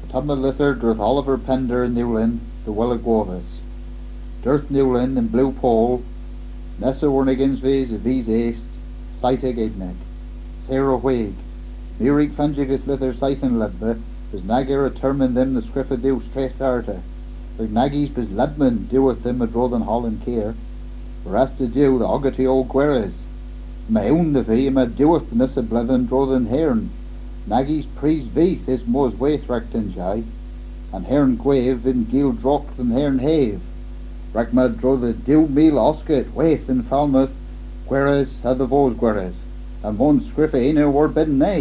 Ottomma lyther dherth Oliver Pender yn Iwlynn dhe Wellagwodhes. Dherth yn Iwlynn yn blew poll, nessa warn ugens vis a vis Est, seytek Ewneg. Serr ha hweg. My a wrug fanjya dhe'n lyther seythen lebma, bes nag era termyn dhymm dhe skrifa diw stret arta. Rag nag eus bes lebmyn diworth dhymm a-dro dhe'n Howlan Kur. Meur ras dhe Dhuw dhe ogas ty oll gweres. Yma ewn dhe vy yma diworth nessa bledhen a-dro dhe'n hern. Nag eus prys vyth eus mos hwath rag tenjay. An hern gwyv yn gul drog dhe'n hern hev. Rag ma dro dhe dew mil osket hweth yn Falmouth, gweres ha dhe vos gweres, ha mons skrifa ena warbarth an dra.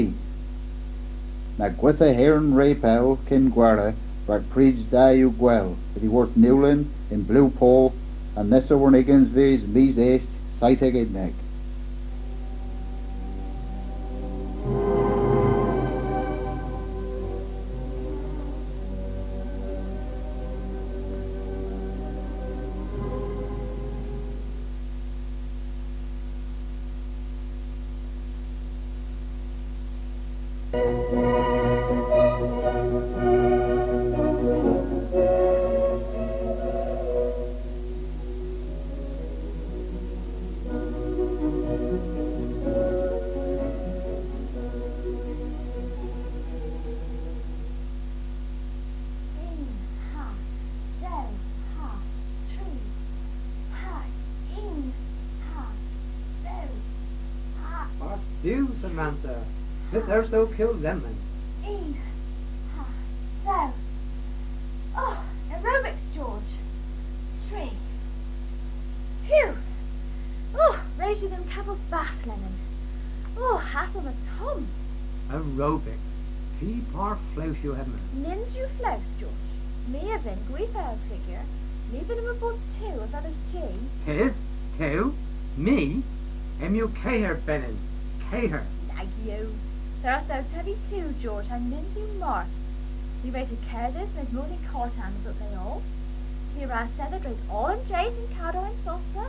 Na gwettha hern re pell ken gwara, rag prys da yw gwell, y fydh worth newlin yn blew poll, an nessa warn ugens veu mis Est, seytek unnek. Unn, ha, dew, ha, tri, ha, unn, ha, dew, ha. Mars Duw, Samantha, pyth ers ow kul lemmyn? Unn, ha, dew. Oh, aerobics, George. Tri. Phew! Oh, res yw dhymm kavos bath lemmyn. Oh, hassel ma tomm. Aerobics. Py par flows yw hemma? Nyns yw flows, George. My a vynn gwitha ow figur. Ny vynnyn bos tu a vedhas jy. Pyth? Tu? My? Hemm yw kegher benyn. Kegher. Nag yw. Yth esa ow tevi tu, George, ha nyns yw marth. Ny wre'ta kerdhes mes mos yn karr tamm a-dro dhe oll. Ty a wra esedha dres oll an jydh yn kowdow an sodhva,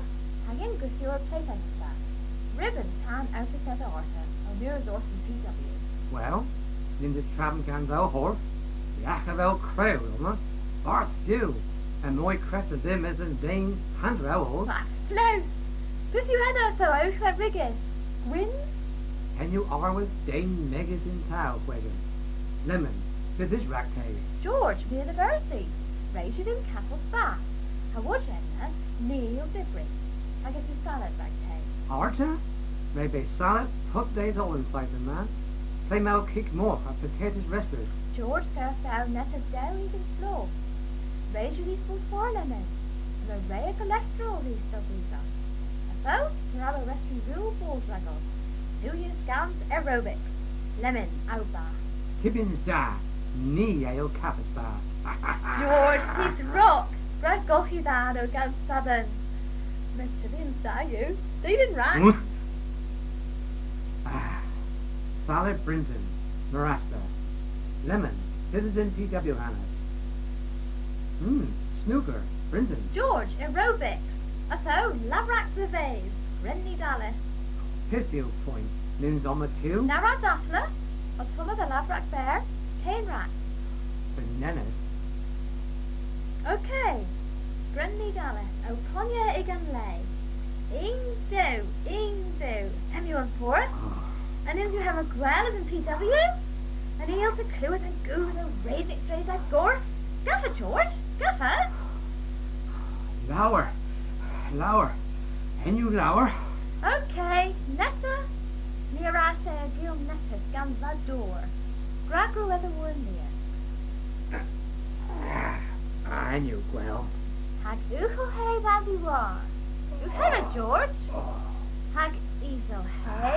hag yn gwithti ow plethenna. Ryb an tan owth esedha arta, ow mires orth an P W. Wel, nyns yw travyth gans ow horf, yegh avel krew omma, barth Duw, ha moy krefta dhymm es an den hanter ow oos. Ma flows! Pyth yw henna ytho, a ughel rygys? Gwynn? Henn yw arwodh den megys yn ta, hwegen. Lemmyn, pyth eus rag te? George, my a dhiverthis. Res yw dhymm kavos bath. Ha wosa henna, ni a yll dybri. Hag eus salad rag te? Arta? Re beu salad pub dydh oll y'n seythen ma. Ple'ma ow kig morgh ha patatys restys? George, gorra ow nessa dew ugens flogh. Res yw dhis bos hwar lemmyn. Yma re a golesterol dhis, dell grysav. Ytho, meur abo restri rewl bos ragos. Sywyys gans aerobics. Lemmyn, ow bath. Tybyans da, ni a yll kavos bath. George, ty dhrock! Gwra golghi dha gans sabon. Mes tybyans da yw. Didin rag. Mm. Ah, salad bryntin, meur ras dhymm. Lemmyn, pyth eus yn P W henna? Hmm, snooker, bryntin. George, aerobics. Ytho, lavrek dhe-ves. Gwren ni dalleth. Pyth yw poynt? Nyns omma tu? Na wra dadhla. Ottomma dha lavrek berr. Ke yn-rag. Bananas. Okay. Gwren ni dalleth. Ow ponya y'gan le. Unn, dew, unn, dew. Hemm yw an fordh. Ah. A nyns yw hemma gwell es yn P W? A ny yllta klewes an goodh ow resek dres dha gorf? Gaffa, George, gaffa. Lowr, lowr. Henn yw lowr. Okay, nessa. Ni a wra assaya gul neppyth gans dha dor. Gwra gro war an lies. Ah, henn yw gwell. Hag ughel he dha dhiwarn. Yw henna, George? Oh. Hag isel he.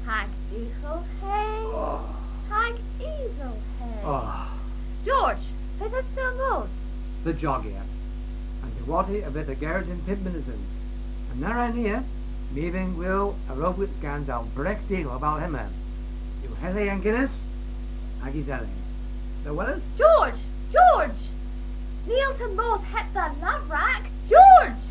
Hag ughel he. Oh. Hag isel he. Oh. George, pyth eus ow mos? Dhe jogya. An diwotti a vydh a geres yn pymp mynysen. Ha na wra ni, my a vynn gul aerobics gans ow brek digel avel hemma. Yw hele an gyllys? Hag isele. Dha weles? George! George! Ny yllta mos heb dha lavrek! George!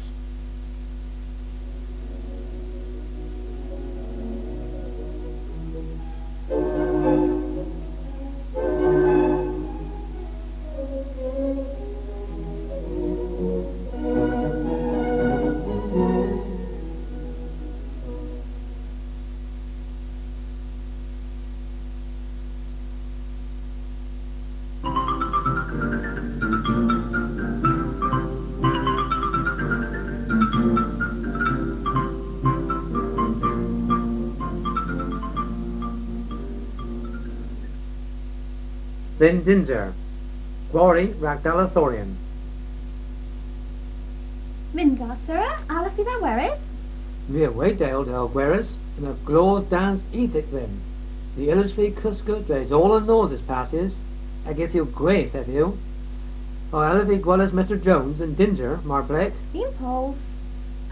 Dhe'n dynser. Gwari rag dallethoryon. Mynn'ta, sir, a allav vy dha weres? My a wayt dell dell gweres, yma gloz dans euthyk dhymm. Ny yllis vy koska dres oll an nos eus passys, hag yth yw gwrys hedhyw. O, a allav vy gweles Mester Jones yn dynser, mar pleg? Yn pols.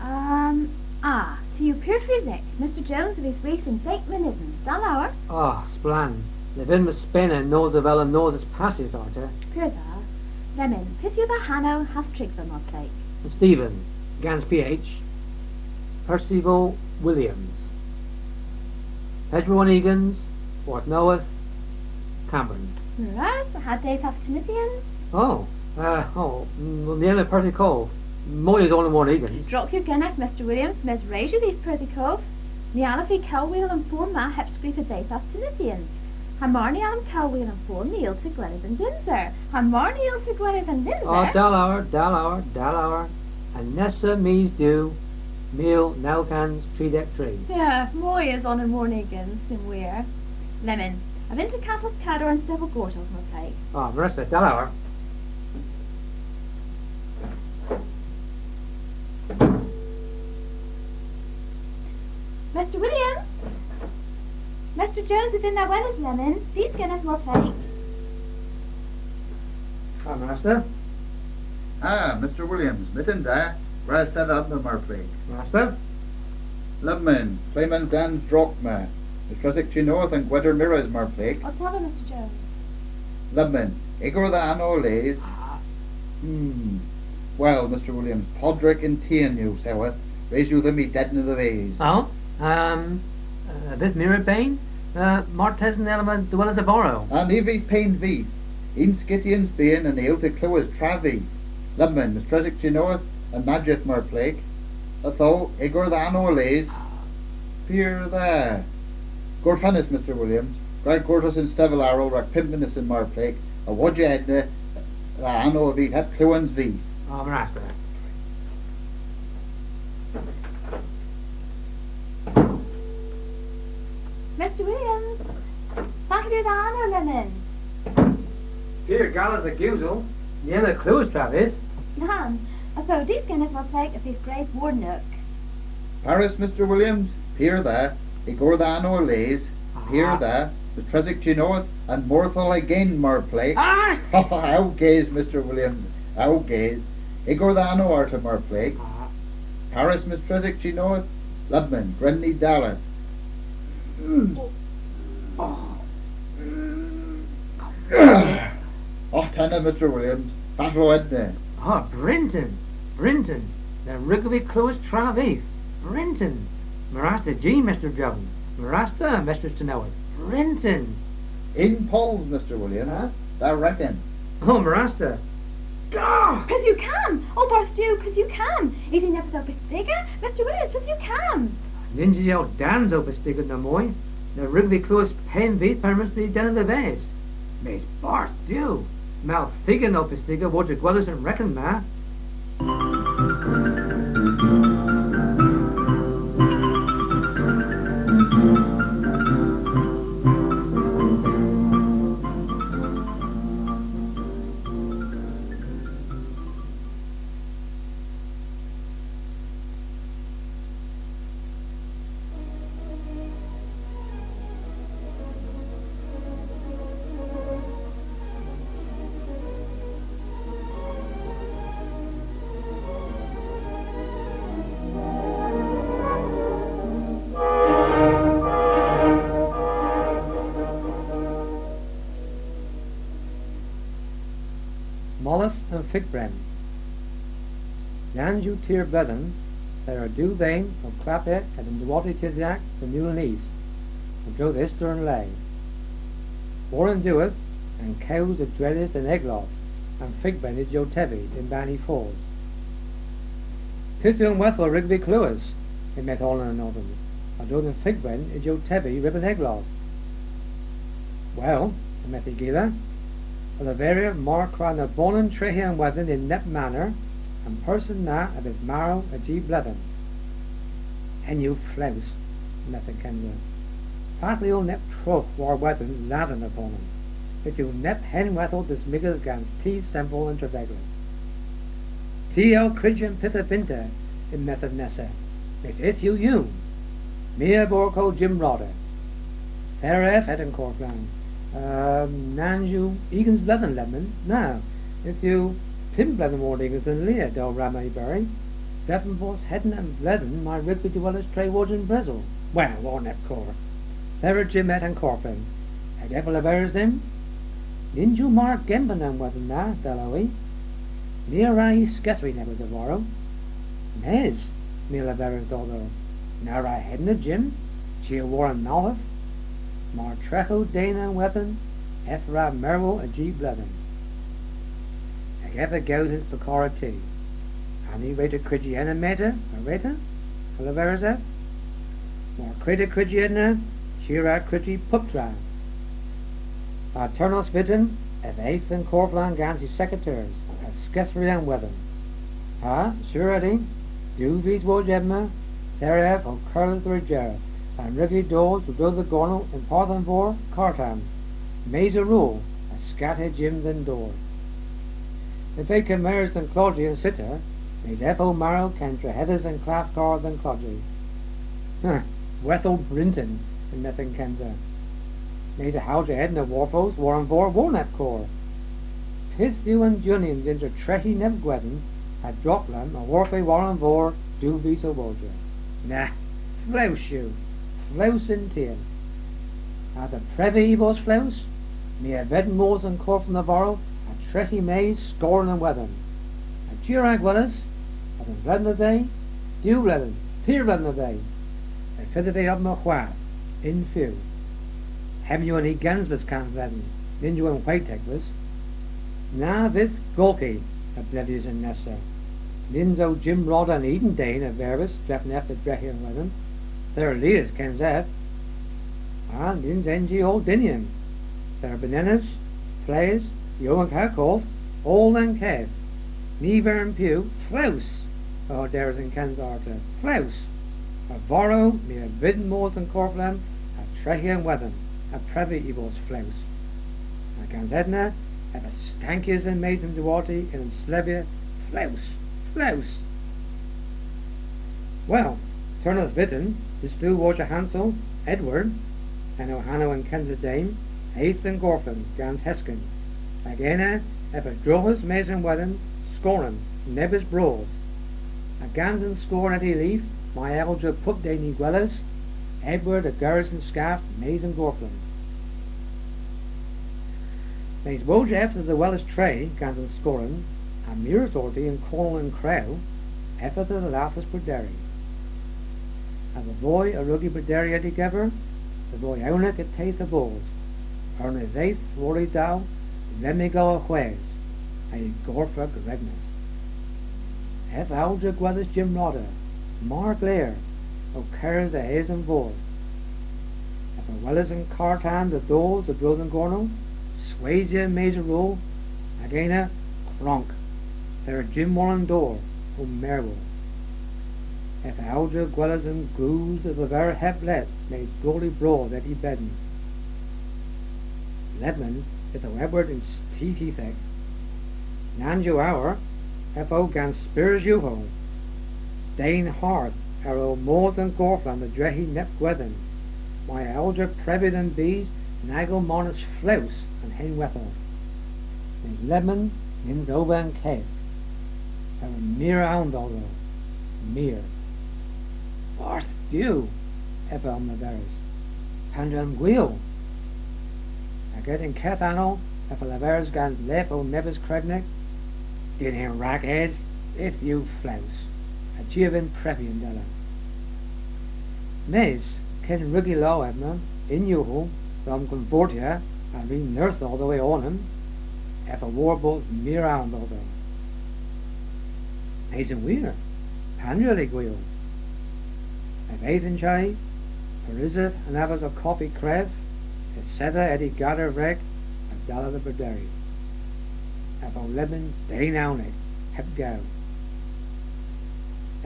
Um, a, ty yw pur fusik. Mester Jones a vydh reth yn deg mynysen. Da lowr. Ah, splann. Ny vynn mos spena nos avel an nos eus passys arta. Pur dha. Lemmyn, pyth yw dha hanow ha's trigva, mar pleg? Stephen, gans P H. Percival Williams. Pedwar warn ugens, Porth Nowydh, Kammbronn. Meur ras, ha dydh ha'n tynnedhyans? O, uh, o, mm, wel, ny yllyn ni perthi kov. Moy es onan warn ugens. Drog yw genev, Mester Williams, mes res yw dhis perthi kov. Ny allav vy kelwel an form ma heb skrifa dydh ha'n tynnedhyans. Ha mar ny allav kelwel an form, ny yllta gweles an dynser. Ha mar ny yllta gweles an dynser... O, da lowr, da lowr, da lowr. An nessa mis Du, mil naw kans tridek tri. Ya, moy es onan warn ugens, yn hwir. Lemmyn, a vynn'ta kavos kador an stevel gortos, mar pleg? O, meur ras, da lowr. Mester Williams? Mester Jones a vynn dha weles lemmyn. Diskenys, mar pleg. Ah, Mester. Ah, Mester Williams, myttin da. Gwra esedha omma, mar pleg. Mester. Lemmyn, ple'ma'n dans drog ma? Mestresek Chi North an gweder mires, mar pleg. Otta, Mester Jones. Lemmyn, igor dha hanow a-les. Ah. Hmm. Wel, Mester Williams, podrek yn tien yw, seweth, res yw dhymm y dedna dhe-ves. O, um, uh, a vydh meur a ben? Uh, martesen yllyn ni dehweles a-varr. A, ny vydh pell vyth. Unn skityans byghan a ny yllta klewes travyth. Lemmyn, Mestresek Chi North, an najeth, mar pleg. Ytho, igor dha hanow a-les. Pur dha. Gorfennys, Mester Williams, gwra gortos an stevel arall rag pymp mynysen, mar pleg, ha wodhya hedna, dha hanow a vydh heb klewans vyth. O, meur ras dhywgh. Mester Williams, fatel yw dha hanow lemmyn? Pur gales ha gewsel, ny yllyn ni klewes travyth. Splann. Ytho, diskenys, mar pleg, y fydh gwrys war'n nouk. Parys, Mester Williams? Pur dha. Igor dha hanow a-les. Pur dha. Mestresek Chi North, an morthel hag ynwedh, mar pleg. Ah! Ow ges, Mester Williams, ow ges. Igor dha hanow arta, mar pleg. Ah. Parys, Mestresek Chi North? Lemmyn, gwren ni dalleth. Mm. Oh. Otta, Mester Williams, fatel o hedna? Ah, bryntin, bryntin. Na wrug vy klewes travyth. Bryntin. Meur ras dhe jy, Mester Jones. Meur ras dhe, Mestres Tynewydh. Bryntin. Yn pols, Mester Williams. Huh? Dha reken. O, meur ras dhe. Ah! Pyth yw kamm? O, Porth Dew, pyth yw kamm? Yth yw neppyth ow pystiga? Mester Williams, pyth yw kamm? Nyns yw ow dans ow pystiga namoy. Na wrug vy klewes pell vyth permess dhe denna dhe-ves. Mes Porth Dew, mell thig ow pystiga wosa gweles an reken ma. Molleth an Fig Brenn. Nans yw tir bledhen, there a dew dhen ow klappya heb an diwotti teythyek dhe Newlyn East, a-dro dhe istori an le. War an diwedh, an kews a dreydhis dhe'n eglos, an fig brenn ys ow tevi yn-bann hy fos. Pyth yw an hwedhel a wrug vy klewes? Yn-medh onan a'n nodhans, a-dro dhe'n fig brenn ys ow tevi ryb an eglos. Wel, yn-medh y gila, a leverya mar kwra nebonan trehi an wedhen yn neb maner, an person na a vydh marow a-ji bledhen. Henn yw flows, yn-medh an kynsa. Fatla yll neb trogh war wedhen ladhen abonan? Yth yw neb henhwedhel dismygys gans tus sempel an trevegles. Ty a yll kryji an pyth a vynta, yn-medh an nessa, mes yth yw ewn. My a borkow Jim Rodder. Thera ev, hedna an korflan. Ehm, nans yw ugens bledhen, lebmyn. Na, yth yw pymp bledhen warn ugens dhe'n lir, dell wra my oberi. Drefen bos hedna an bledhen may hwrug vy dehweles tre wojen bresel. Wel, war neb kour. Thera Jim, hedna an korflan. Hag ev a leveris dhymm: Nyns yw mar gembya an wedhen na, dell o vy. My a wra y skethri nebes a varrow. Mes, my a leveris dhodho, na wra hedna, Jim. Ty a wor an malheth. Mar tregh o den an wedhen, ev a wra merwel a ji bledhen. Hag ev a gewsis pekar ha ty. Ha ny wre'ta kryji henna, mester, a wre'ta? A leveris ev. Mar kwre'ta kryji henna, ty a wra kryji puptra. Ha ternos vyttin, ev a eth dhe'n korflan gans y sekreters, ha skethri an wedhen. Ha, sur edhi, diw vis woji hemma, Thera ev ow kerdhes dhe Ruger, ha'n hwrug hi dos dhodho dhe Gornel yn Porth an Vor, Kartan, mes a rul, ha skattya Jim dhe'n dor. Ev a veu kemerys dhe'n klovji yn sita, mes ev o marow kan trehedhes an klav karr dhe'n klovji. Huh, hwedhel bryntin, yn-medh an kynsa. Mes a howlja hedna hwarvos war an vor war neb kour. Pyth yw an junyans ynter treghi neb gwedhen ha droplann a hwarva war an vor diw vis a woji? Na, flows yw, flows yn tien. Ha dhe brevi y bos flows, my a vynn mos dhe'n korflan a varrow ha treghi mes skoren an wedhen. Ha ty a wra gweles, a-dhe'n vledhen a dheu, diw bledhen, pur bledhen a dheu, y fydhav vy omma hwath, yn few. Hemm yw an ugens kant bledhen, nyns yw an hwetegves. Na vydh golghi, a bleudhya an nessa. Nyns o Jim Rodder an unn den a vervis drefen ev dhe dreghi an wedhen. Thera lies kyns ev. Ha nyns ens i oll dynnyon. Thera benenes, ples, yowynk ha koth, oll dhe'n keth. Ny vern piw, flows! A horderys an kynsa arta, flows! A varrow, my a vynn mos dhe'n korflan ha treghi an wedhen, ha previ y bos flows. Ha gans hedna, ev a stankyas yn-mes dhe'n diwotti yn unn slevya, flows! Flows! Wel, ternos vyttin, distowgh woja hansel, Edward, henn o hanow an kynsa den, a eth dhe'n korflan gans heskan, hag ena ev a droghas mes dhe'n wedhen skoren nebes bras. Ha gans an skoren etti y liv, may a alja pub den y gweles, Edward a gerdhas yn skav mes dhe'n korflan. Mes woja ev dhe dehweles tre gans an skoren, ha mires orti yn kornel an krew, ev a dhalathas prederi. Ha dhe veu a wrug y prederi yn y gever, dhe veu ownek y teuth ha bos, erna y dheuth war y dal, lemmygow a hwes, ha'y gorf a gregnas. Ev a alja gweles Jim Rodder, mar gler, ow kerdhes a-hys an vor. Ev a welas an kartan dhe dhos a-dro dhe'n gornel, swesya mes a rul, hag ena, kronk, thera Jim war an dor, ow merwel. Ev a alja gweles an goos dhe leverel heb let mes goli bras ev y benn. Lebmyn yth o Edward yn st-, teythyek. Nans yw awr, ev o gans spyrys ughel. Den hardh a wra mos dhe'n gorflan dhe dreghi neb gwedhen, may a alja previ dhe'n bys nag o marnas flows an henhwedhel. Mes lebmyn nyns o an keth. Yma meur own dhodho. Meur. Arth Duw, ev a omleveris. Pandr'am gwil? Hag ev yn keth aral, ev a leveris gans lev ow nebes kregnek, dyn henn rag es, yth yw flows, ha ty a vynn previ yndella. Mes, ken wrug y lo, Edna, yn ughel, dhe omgonfortya, ha ri nerth dhodho y onan, ev a wor bos meur own dhodho. Mes yn hwir, pandr'yw y gwil? Ev eth yn chi, parys anavos ow koffi krev, esedha edi gador vreg, ha dalla dhe brederi. Ev o lebmyn den ownek, heb gew.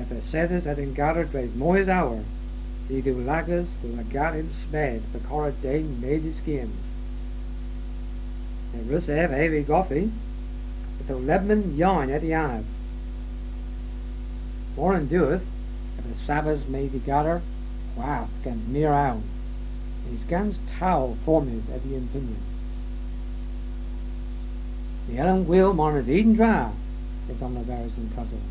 Ev a esedhas ed an gador dres moy es awr, y dhiw lagas dhe lagat yn sped pekar ha den mes y skians. Ny wrussa ev eva y goffi, ytho lebmyn yeyn eth y anav. War an diwedh, ev a savas mes y gader hwath gans meur own, mes gans towl formys eth y ympynnys. Ny ellyn hwi gwil marnas unn dra, eson leverys an kosel.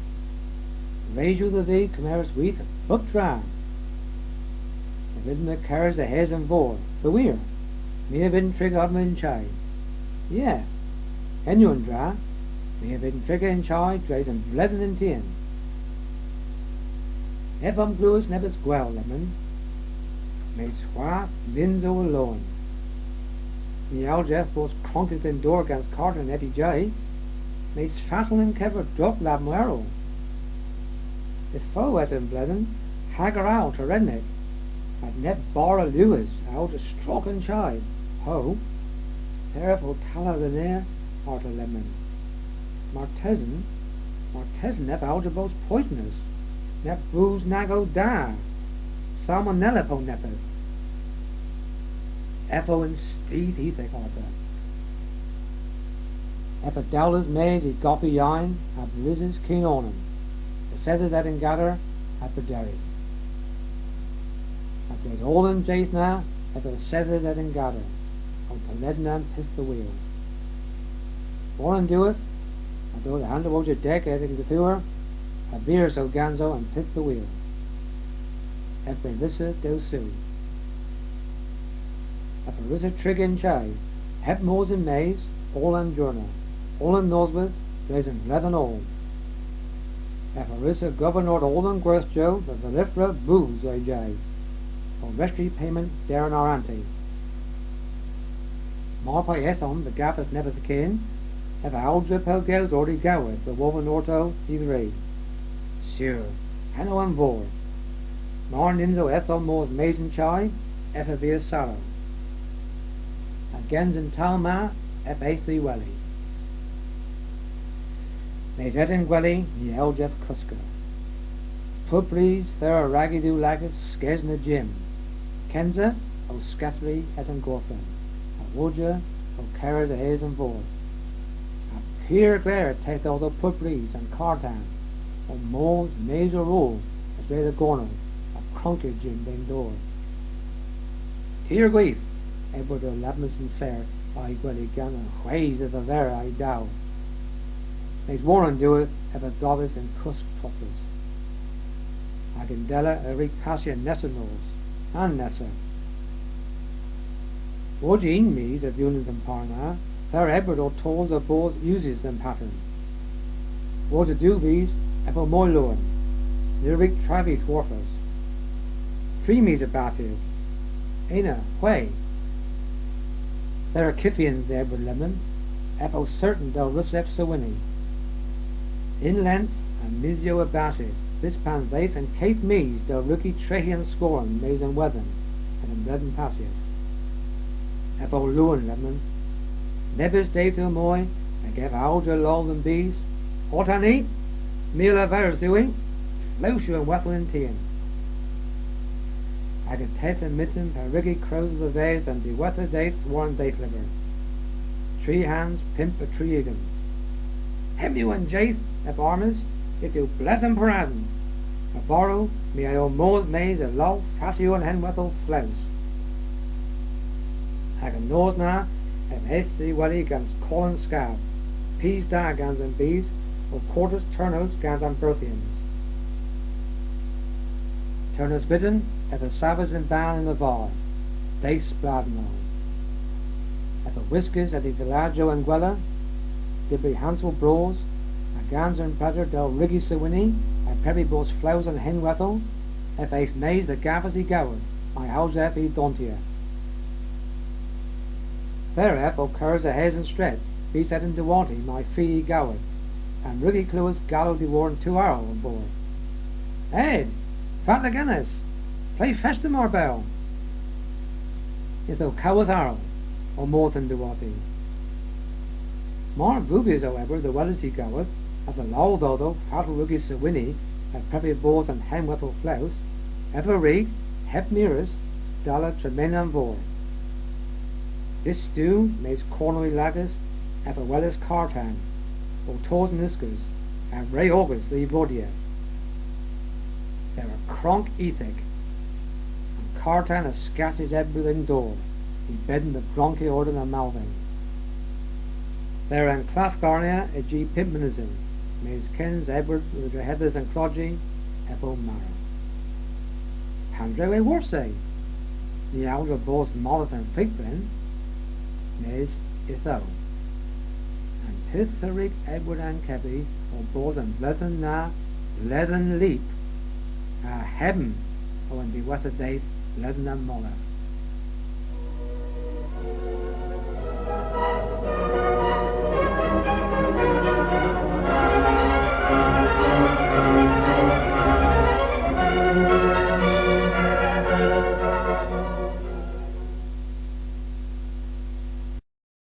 Res yw dhe vy kemeres with pub tra. Ny vydh my kerdhes a-hys an vor, dhe wir. My a vynn triga arta yn chi. Ye, henn yw an dra. My a vynn triga yn chi dres an vledhen yn tien. Ev omglewas nebes gwell lemmyn, mes hwath nyns o oll lowen. Ny allja ev bos kronkys dhe'n dor gans karten heb y jei, mes fatel yn kever drog lamm erel? Y fo ev an vledhen, hager oll terennek, ha neb bara liwys a allja strok an chi, ho, ev ow talla dhe'n ayr arta lemmyn. Martesen, martesen ev a allja bos poysnys, neb boos nag o da, salmonella po neppyth. Ev o yn studh euthek arta. Ev a dowlas mes y goffi yeyn ha brysys kyn onan, esedhys eth yn gader ha prederi. Ha dres oll an jydh na, ev a esedhas eth yn gader, ow taledna an pyth dhe wul. War an diwedh, a-dro dhe hanter woja deg eth yn gorthugher, ha mires o ganso an pyth dhe wul. Ev a brynhasa dell sewi. Ev a wrussa triga yn chi, heb mos yn-mes, oll an jorna, oll an nosweyth, dres an vledhen oll. Ev a wrussa govyn orth oll an gwerthjiow dhe dhelivra boos a'y jei, ow restri payment der an arranti. Mar pe ethom dhe gavos neppyth kyn, ev a allja pellgewsel orth y goweth dhe wovyn orto y dhri. Sur, henn o an vor. Mar nyns o edhom mos mes yn chi, ev a via salow. Ha gans an towl ma, ev eth dhe'n gweli. Mes eth dhe'n gweli, ny allja ev koska. Pub prys, thera rag y dhiw lagas skes na jynn. Kynsa, ow skathri eth dhe'n gorfen, ha woja, ow kerdhes a-hys an vor. Ha pur gwer yth eth dhodho pub prys an karten, ow mos mes a rol a-dro dhe'n gornel, ha kronkya jynn dhe'n dor. Tir gwith, Edward a labmas an ser a'y gweli gans an hwes a dhevera a'y dowl. Mes war an diwedh ev a govis yn kosk troplys. Hag yndella y wrug passya nessa nos, ha'n nessa. Woja unn mis a vewnans a'n par na, thera Edward ow tos ha bos usys dhe'n patern. Wosa diw vis, ev o moy lowen. Ny wrug travyth hwarvos. Tri mis a bassys. Ena, hwegh. Thera kyfyans dhe Edward lemmyn, ev o sertan dell wrussa ev sewena. Yn lent ha misyow a bassys, bys pan dheuth an keth mis dell wrug hi treghi an skoren mes an wedhen, an bledhen passys. Ev o lowen lemmyn. Nebes dydh yw moy, hag ev a allja lol dhe'm bys. Otta ni! My a leveris dhywgh hwi, flows yw an hwedhel yn tien. Hag yth eth an myttin pan wrug hi krowsel dhe-ves an diwettha dydh war an dydhlever. Tri hans pymp ha tri ugens. Hemm yw an jydh, ev armas, yth yw bledhen poran! Ha borrow, my a yll mos mes a lol fatel yw an henhwedhel flows. Hag an nos na, ev eth dhyn gweli gans kolon skav, pys da gans an bys, ow kortos ternos gans an berthyans. Ternos vyttin, ev a savas yn-bann yn y var, dydh spladhen o. Ev a wiskas eth y dhilajow an gwella, dybri hansel bros, ha gans an preder dell wrug hi sewena, ha pebri bos flows an henhwedhel, ev eth mes dhe gavos y goweth, may allja ev y dhontya. Thera ev ow kerdhes a-hys an stret, bys eth dhe'n diwotti may fy y goweth, pan wrug hi klewes galow dhiworth an tu arall a'n bor. Ed! Fatla genes? Ple fest yw mar bell? Yth o koweth arall, ow mos dhe'n diwotti. Mar bugys o Edward dhe weles y goweth, ha dhe lol dhodho fatel wrug hi sewena, ha pebri bos an henhwedhel flows, ev a wrug, heb mires, dalla tremena an vor. Dys Duw, mes kornel y lagas, ev a welas kartenn, ow tos yn uskis, ha re ogas dhe y vodya. There a kronk ethek. An kartenn a skasyas Edward y'n dor, hy bedn dhe gronkya orth an malven. There an klav garnya a-ji pymp mynysen, mes kyns Edward dhe drehedhes an kroji, ev o marow. Pandr'a worsa? Ny allra bos molleth an figlen, mes yth o. An pyth a wrug Edward ankevi o bos an vledhen na bledhen lyp, ha hemm o an diwettha dydh bledhen an molleth.